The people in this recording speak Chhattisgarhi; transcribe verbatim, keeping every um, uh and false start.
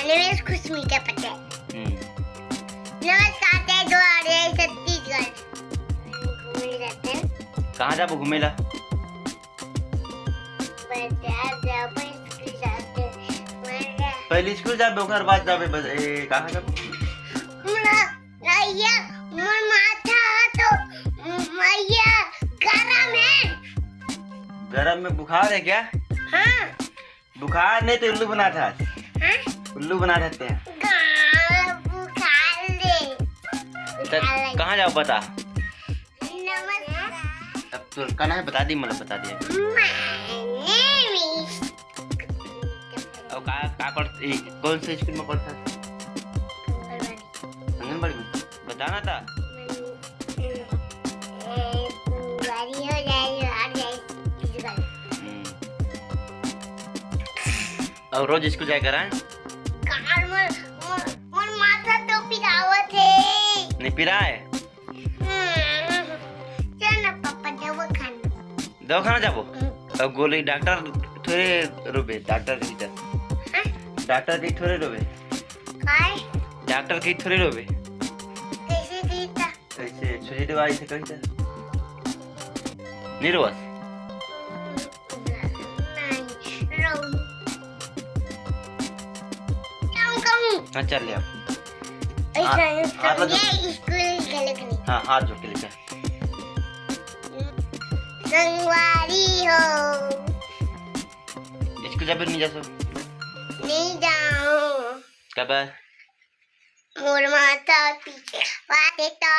नमस्कार, खुश मीठा पटेल। हम्म। नमस्कार, जय जोहार, जय छत्तीसगढ़। घूमे जाते हैं। कहाँ जाबो घूमे ला? बाजार जाबो, स्कूल जाते हैं। पहले स्कूल जाबे, ओकर बाद जाबे बस, ए, कहाँ जाबे? मोला, भैया, मोर माथा तो, भैया, गरम है। गरम में बुखार है क्या? हाँ। बुखार नहीं तो उल्लू बना था। हाँ? उल्लू बना था ते। गाल बुखार ले। तो बुखार ले। कहाँ जाबो बता? नमस्कार। अब तो कहना है, बता दी, मतलब बता दिया। My name is और का, का पढ़, ए, कौन से स्कूल में पढ़ता? आंगनबाड़ी। आंगनबाड़ी में? बताना था। ए, बारी हो जाए, हार जाए, किसी का। हम्म। और रोज स्कूल जाए करा? कार मोर, मोर, मोर माथा तो पिरावत है। नहीं पिराए? हम्म, चल ना पापा, दवा खाना। दवाखाना जाबो? हम्म। अब गोली डॉक्टर थोड़े रोबे, डॉक्टर की तरह। हाँ? डॉक्टर की थोड़े रोबे। काय? डॉक्टर की थोड़े रोबे। कैसे की था? कैसे? सुई दवाई से कैसे? नहीं रोस? नहीं, रो। कहूँ, कहूँ। हाँ, चल ले अब। ऐसा हाँ, है, हाथ लगा। ये स्कूल गलत नहीं। हाँ, हाथ जोड़ के लेकर। संगवारी हो। स्कूल जाबे नहीं जा सो? नहीं जाऊँ। कब है? मोर माथा पीछे बात है तो।